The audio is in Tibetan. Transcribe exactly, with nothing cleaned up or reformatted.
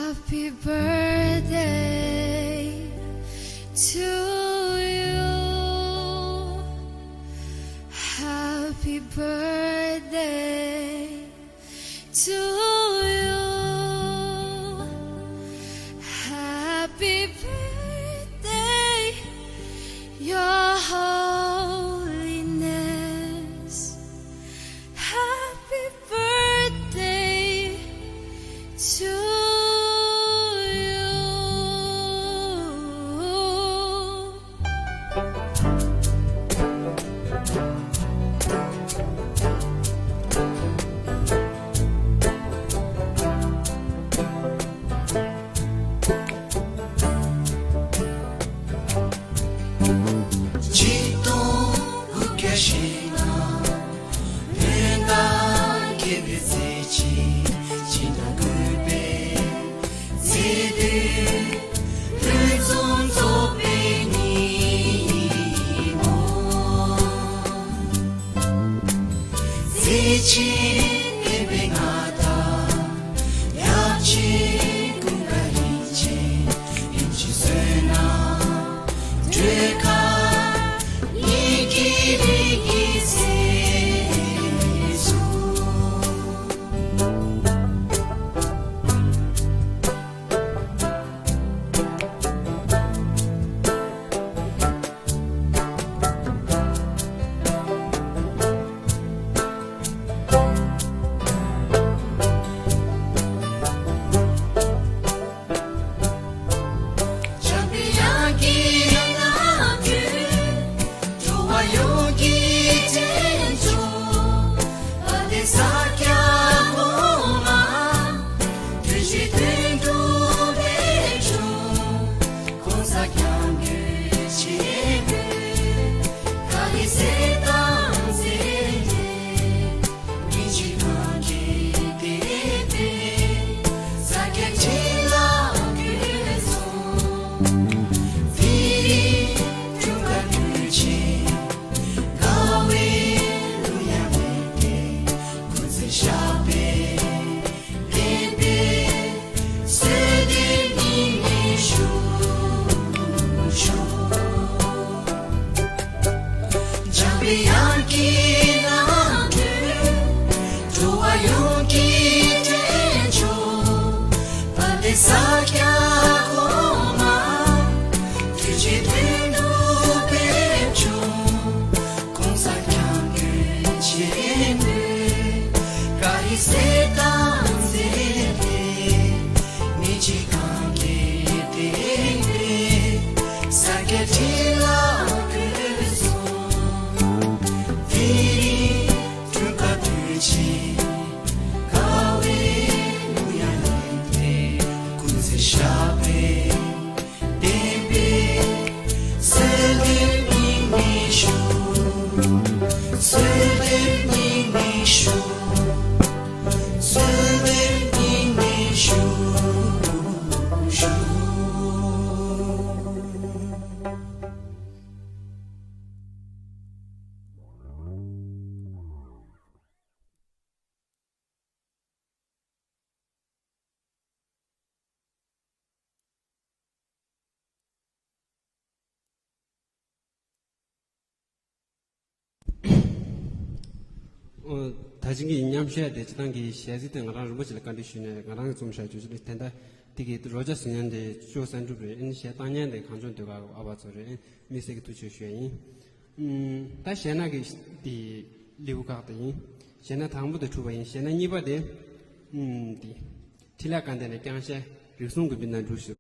Happy birthday to you. Happy birthday to you. Happy birthday, Your Holiness. Happy birthday to you. ཆིག་སྟོང་དགུ་བརྒྱ་ཞེ་ལྔ། བོད་ཟླ་བརྒྱད་པའི་ཚེས་གཅིག། ཕྱི་ཟླ་དགུ་པའི་ཚེས་བདུན། ཕུན་སུམ་ཚོགས་པའི་ཉིན་མོ། ཚེས་གཅིག་ཕན་པའི་མངའ་བདག་ཡབ་ཆེན་ཀུན་དགའ་རིན་ཆེན། ཡུམ་གྱི་བསོད་ནམས་སྒྲོལ་དཀར་ཉིད་ཀྱི་རིགས་ཀྱི་སྲས་སུ། འཇམ་པའི་དབྱངས་ཀྱི་ལམ་བརྒྱུད། འགྲོ་བ་ཡོངས་ཀྱི་དྲན་གསོ། དཔལ་ལྡན་ས་སྐྱ་གོང་མ། ཐུགས་རྗེ་དོན་གྲུབ་པད་འབྱུང་། ༸གོང་ས་༸སྐྱབས་མགོན་ཆེན་པོས། དཀའ་ལས་སེལ་དང་མཛད་དེ། མི་འཇིགས་གང་གི་དེད་དཔོན། ས་སྐྱ་ཁྲི་ལ་སྐུ་གསུམ། དེ་རིང་འཁྲུངས་སྐར་དུས་ཆེན། དགའ་བའི་གླུ་དབྱངས་ལེན་ཏེ། སྐུ་ཚེ་ཞབས་པད་བརྟན་པའི་གསོལ་འདེབས་སྙིང་ནས་ཞུ་ཞུ། འཇམ་པའི་དབྱངས་ཀྱི་ལམ་བརྒྱུད། འགྲོ་བ་ཡོངས་ཀྱི་དྲན་གསོ། དཔལ་ལྡན་ས་སྐྱ་གོང་མ། ཐུགས་རྗེ་དོན་གྲུབ་པད་འབྱུང་། ༸གོང་ས་༸སྐྱབས་མགོན་ཆེན་པོས། དཀའ་ལས་སེལ་དང་མཛད་དེ། མི་འཇིགས་གང་གི་དེད་དཔོན། ས་སྐྱ་ཁྲི་ལ་སྐུ་གསུམ། དེ་རིང་འཁྲུངས་སྐར་དུས་ཆེན། དགའ་བའི་གླུ་དབྱངས་ལེན་ཏེ། སྐུ་ཚེ་ཞབས་པད་བརྟན་པའི་གསོལ་འདེབས་སྙིང་ནས་ཞུ། གསོལ་འདེབས་སྙིང་ནས་ཞུ། གསོལ་འདེབས་སྙིང་ནས་ཞུ་ཞུ། ཨོ། ད་ཅིང་གི་མཉམ་བཤད་དེ་སྤྱི་བཏང་གི་གཞས་ཚིག་དེ་ང་རང་རིན་པོ་ཆེ་ལ་བཀའ་འདྲི་ཞུས་ནས་ང་རང་གིས་རྩོམ་བཞག་རྒྱུ་ཞིག་རེད། དེ་འདྲ་དེ་གི་རོ་ཇ་ཟིན་ཡན་དེ་ཅོ་སན་གྲུབ་རེད། ཨིན་གཞས་བཏང་ཉན་དེ་གངས་ལྗོངས་ཟློས་གར་ཨ་བ་ཚོ་རེད། ཨིན་དམིགས་བསལ་གྱི་ཐུགས་རྗེ་ཆེ་ཞུ་ཡ་ཡིན། ཨུམ། ད་གཞས་ནག་གི་དེ་ལེའུ་ཁག་དེ་ཡིན། གཞས་ནག་དང་པོ་དེ་གྲུབ་པ་ཡིན། གཞས་ནག་གཉིས་པ་དེ། ཨུམ། དེ། འཕྲིན་ལས་དཀར་ལྡན་ནས་རྐྱང་གཞས་རིགས་གསུམ་གྱི་མི་སྣ་འབྲུ་བཞི།